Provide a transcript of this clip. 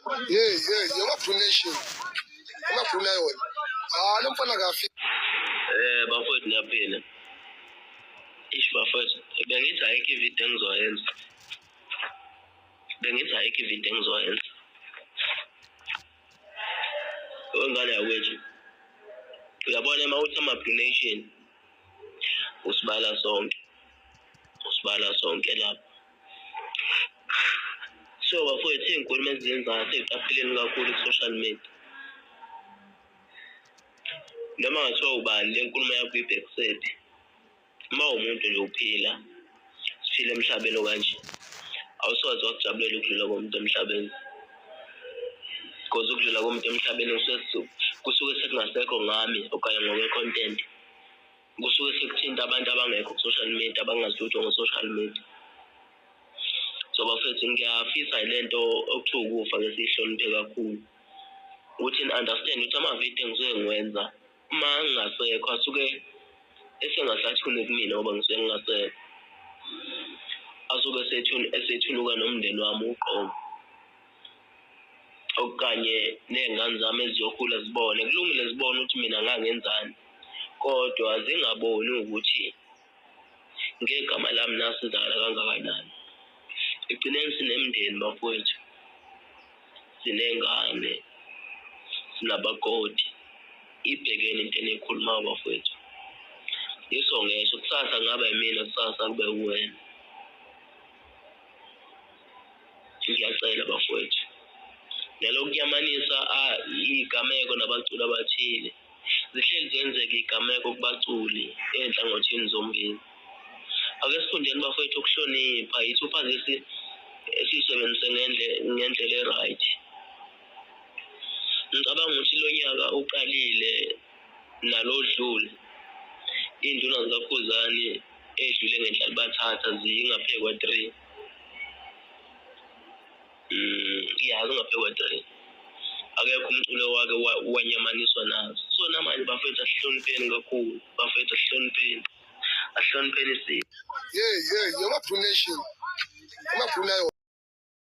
Yeah, yeah, yeah, ama-Blue Nation, ama-Blue Lion. Ah, lo mfana kafi. Bafowethu niyaphila. Ish bafowethu, bengithi ayikho ividiyo engizoyenza. Bengithi ayikho ividiyo engizoyenza. Wengane yakwethu. Uyabona uma uthi ama-Blue Nation usibala sonke. Usibala sonke lapho. So bafowethu iy'nkulumo esizenzayo sey'qapheleni kakhulu ku-social media. Noma ngathiwa ubani le nkulumo yakho uyibhekisephi. Uma uwumuntu nje uphila, siphila emhlabeni okanje, awusoze wakujabulela ukudlula komuntu emhlabeni. Because ukudlula komuntu emhlabeni kusuke sekungasekho ngami okanye ngokwe-content. Kusuke sekuthinta abantu abangekho ku-social media, abangazi lutho ngo-social media. So bafethu ngiyafisa le nto okuthiwa ukufa ke siyihloniphe kakhulu. Ukuthi ni-understand ukuthi amavidiyo engisuke ngiwenza uma ngingasekho asuke esengasathuni kumina ngoba ngisuke ngingasekho. Asuke esethunuka nomndeni wami uqobo. Okanye ney'ngane zami eziyokhula zibone. Kulungile zibone ukuthi mina ngangenzani, kodwa zingaboni ukuthi ngegama lami nasizakala kangakanani. Ekugcineni sinemindeni bafowethu, siney'ngane, sinabakoti. Ibhekeni into eniyikhulumayo bafowethu. Yiso ngesho kusasa kungaba yimina, kusasa kube uwena. Ngiyacela bafowethu. Nalokuyamanisa iy'gameko nabaculi abathile. Zihleli zenzeka iy'gameko kubaculi ey'nhlangothini zombili. Ake sifundeni bafowethu ukuhlonipha, iy'thupha lesi esiyisebenzise ngendlela e-right. Ngicabanga ukuthi lo nyaka uqalile nalo odlule, iy'nduna zikaKhuzani ey'dlule ngenhla libathatha zingaphezu kwa-3. Ya, zingaphezu kwa-3. Akekho umculo wake wanyamaniswa nazo. So namanje bafethu asihlonipheni kakhulu, bafethu asihlonipheni. Asihlonipheni isiko. Yeah, yeah, yeah, ama-Blue Nation, ama-Blue Lion.